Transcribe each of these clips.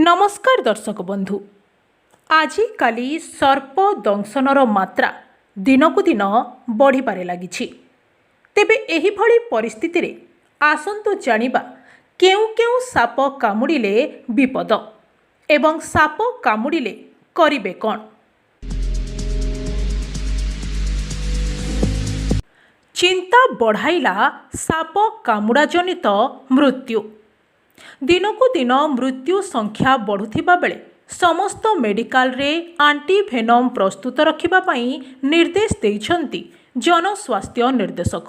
ନମସ୍କାର ଦର୍ଶକ ବନ୍ଧୁ, ଆଜିକାଲି ସର୍ପ ଦଂଶନର ମାତ୍ରା ଦିନକୁ ଦିନ ବଢ଼ିବାରେ ଲାଗିଛି। ତେବେ ଏହିଭଳି ପରିସ୍ଥିତିରେ ଆସନ୍ତୁ ଜାଣିବା କେଉଁ କେଉଁ ସାପ କାମୁଡ଼ିଲେ ବିପଦ ଏବଂ ସାପ କାମୁଡ଼ିଲେ କରିବେ କ'ଣ? ଚିନ୍ତା ବଢ଼ାଇଲା ସାପ କାମୁଡ଼ା ଜନିତ ମୃତ୍ୟୁ। ଦିନକୁ ଦିନ ମୃତ୍ୟୁ ସଂଖ୍ୟା ବଢ଼ୁଥିବା ବେଳେ ସମସ୍ତ ମେଡିକାଲରେ ଆଣ୍ଟିଭେନମ୍ ପ୍ରସ୍ତୁତ ରଖିବା ପାଇଁ ନିର୍ଦ୍ଦେଶ ଦେଇଛନ୍ତି ଜନସ୍ୱାସ୍ଥ୍ୟ ନିର୍ଦ୍ଦେଶକ।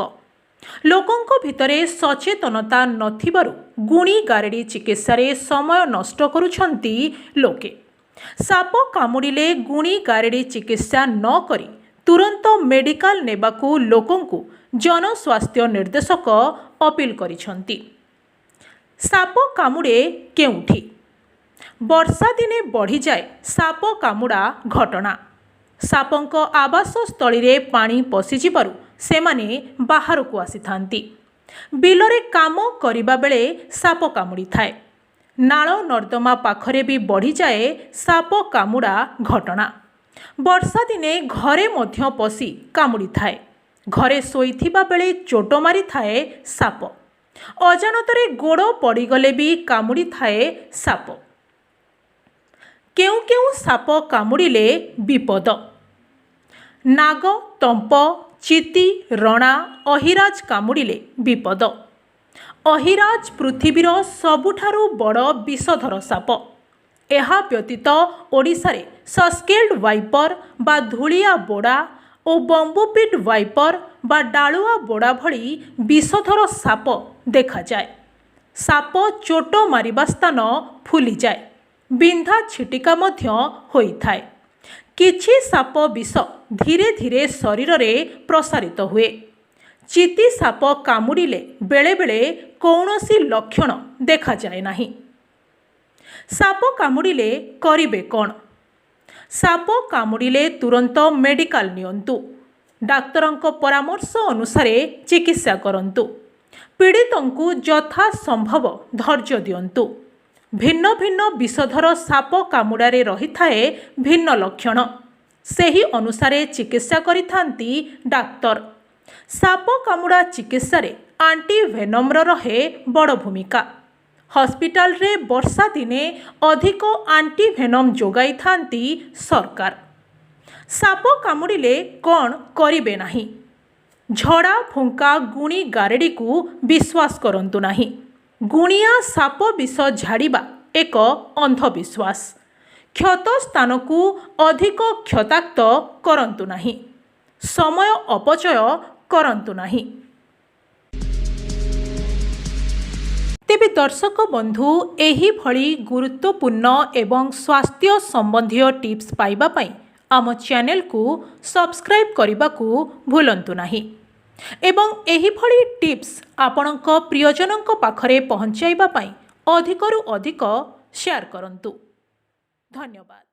ଲୋକଙ୍କ ଭିତରେ ସଚେତନତା ନଥିବାରୁ ଗୁଣି ଗାରେଡ଼ି ଚିକିତ୍ସାରେ ସମୟ ନଷ୍ଟ କରୁଛନ୍ତି ଲୋକେ। ସାପ କାମୁଡ଼ିଲେ ଗୁଣି ଗାରେଡ଼ି ଚିକିତ୍ସା ନ କରି ତୁରନ୍ତ ମେଡିକାଲ ନେବାକୁ ଲୋକଙ୍କୁ ଜନସ୍ୱାସ୍ଥ୍ୟ ନିର୍ଦ୍ଦେଶକ ଅପିଲ କରିଛନ୍ତି। ସାପ କାମୁଡ଼େ କେଉଁଠି? ବର୍ଷା ଦିନେ ବଢ଼ିଯାଏ ସାପ କାମୁଡ଼ା ଘଟଣା। ସାପଙ୍କ ଆବାସସ୍ଥଳୀରେ ପାଣି ପଶିଯିବାରୁ ସେମାନେ ବାହାରକୁ ଆସିଥାନ୍ତି। ବିଲରେ କାମ କରିବା ବେଳେ ସାପ କାମୁଡ଼ିଥାଏ। ନାଳ ନର୍ଦ୍ଦମା ପାଖରେ ବି ବଢ଼ିଯାଏ ସାପ କାମୁଡ଼ା ଘଟଣା। ବର୍ଷା ଦିନେ ଘରେ ମଧ୍ୟ ପଶି କାମୁଡ଼ିଥାଏ। ଘରେ ଶୋଇଥିବା ବେଳେ ଚୋଟ ମାରିଥାଏ ସାପ। ଅଜାଣତରେ ଗୋଡ଼ ପଡ଼ିଗଲେ ବି କାମୁଡ଼ିଥାଏ ସାପ। କେଉଁ କେଉଁ ସାପ କାମୁଡ଼ିଲେ ବିପଦ? ନାଗ, ତମ୍ପ, ଚିତି, ରଣା, ଅହିରାଜ କାମୁଡ଼ିଲେ ବିପଦ। ଅହିରାଜ ପୃଥିବୀର ସବୁଠାରୁ ବଡ଼ ବିଷଧର ସାପ। ଏହା ବ୍ୟତୀତ ଓଡ଼ିଶାରେ ସସ୍କେଲ୍ଡ ଭାଇପର ବା ଧୂଳିଆ ବୋଡ଼ା ଓ ବମ୍ବୁପିଟ୍ ଭାଇପର ବା ଡାଳୁଆ ବୋଡ଼ା ଭଳି ବିଷଧର ସାପ ଦେଖାଯାଏ। ସାପ ଚୋଟ ମାରିବା ସ୍ଥାନ ଫୁଲିଯାଏ, ବିନ୍ଧା ଛିଟିକା ମଧ୍ୟ ହୋଇଥାଏ। କିଛି ସାପ ବିଷ ଧୀରେ ଧୀରେ ଶରୀରରେ ପ୍ରସାରିତ ହୁଏ। ଚିତି ସାପ କାମୁଡ଼ିଲେ ବେଳେବେଳେ କୌଣସି ଲକ୍ଷଣ ଦେଖାଯାଏ ନାହିଁ। ସାପ କାମୁଡ଼ିଲେ କରିବେ କ'ଣ? ସାପ କାମୁଡ଼ିଲେ ତୁରନ୍ତ ମେଡିକାଲ ନିଅନ୍ତୁ। ଡାକ୍ତରଙ୍କ ପରାମର୍ଶ ଅନୁସାରେ ଚିକିତ୍ସା କରନ୍ତୁ। ପୀଡ଼ିତଙ୍କୁ ଯଥା ସମ୍ଭବ ଧୈର୍ଯ୍ୟ ଦିଅନ୍ତୁ। ଭିନ୍ନ ଭିନ୍ନ ବିଷଧର ସାପ କାମୁଡ଼ାରେ ରହିଥାଏ ଭିନ୍ନ ଲକ୍ଷଣ। ସେହି ଅନୁସାରେ ଚିକିତ୍ସା କରିଥାନ୍ତି ଡାକ୍ତର। ସାପ କାମୁଡ଼ା ଚିକିତ୍ସାରେ ଆଣ୍ଟିଭେନମ୍ର ରହେ ବଡ଼ ଭୂମିକା। ହସ୍ପିଟାଲରେ ବର୍ଷା ଦିନେ ଅଧିକ ଆଣ୍ଟିଭେନମ୍ ଯୋଗାଇଥାନ୍ତି ସରକାର। ସାପ କାମୁଡ଼ିଲେ କ'ଣ କରିବେ ନାହିଁ? ଝଡ଼ା ଫୁଙ୍କା ଗୁଣି ଗାରେଡ଼ିକୁ ବିଶ୍ୱାସ କରନ୍ତୁ ନାହିଁ। ଗୁଣିଆ ସାପ ବିଷ ଝାଡ଼ିବା ଏକ ଅନ୍ଧବିଶ୍ୱାସ। କ୍ଷତ ସ୍ଥାନକୁ ଅଧିକ କ୍ଷତାକ୍ତ କରନ୍ତୁ ନାହିଁ। ସମୟ ଅପଚୟ କରନ୍ତୁ ନାହିଁ। ତେବେ ଦର୍ଶକ ବନ୍ଧୁ, ଏହିଭଳି ଗୁରୁତ୍ୱପୂର୍ଣ୍ଣ ଏବଂ ସ୍ୱାସ୍ଥ୍ୟ ସମ୍ବନ୍ଧୀୟ ଟିପ୍ସ ପାଇବା ପାଇଁ ଆମ ଚ୍ୟାନେଲକୁ ସବସ୍କ୍ରାଇବ୍ କରିବାକୁ ଭୁଲନ୍ତୁ ନାହିଁ ଏବଂ ଏହିଭଳି ଟିପ୍ସ ଆପଣଙ୍କ ପ୍ରିୟଜନଙ୍କ ପାଖରେ ପହଞ୍ଚାଇବା ପାଇଁ ଅଧିକରୁ ଅଧିକ ସେୟାର କରନ୍ତୁ। ଧନ୍ୟବାଦ।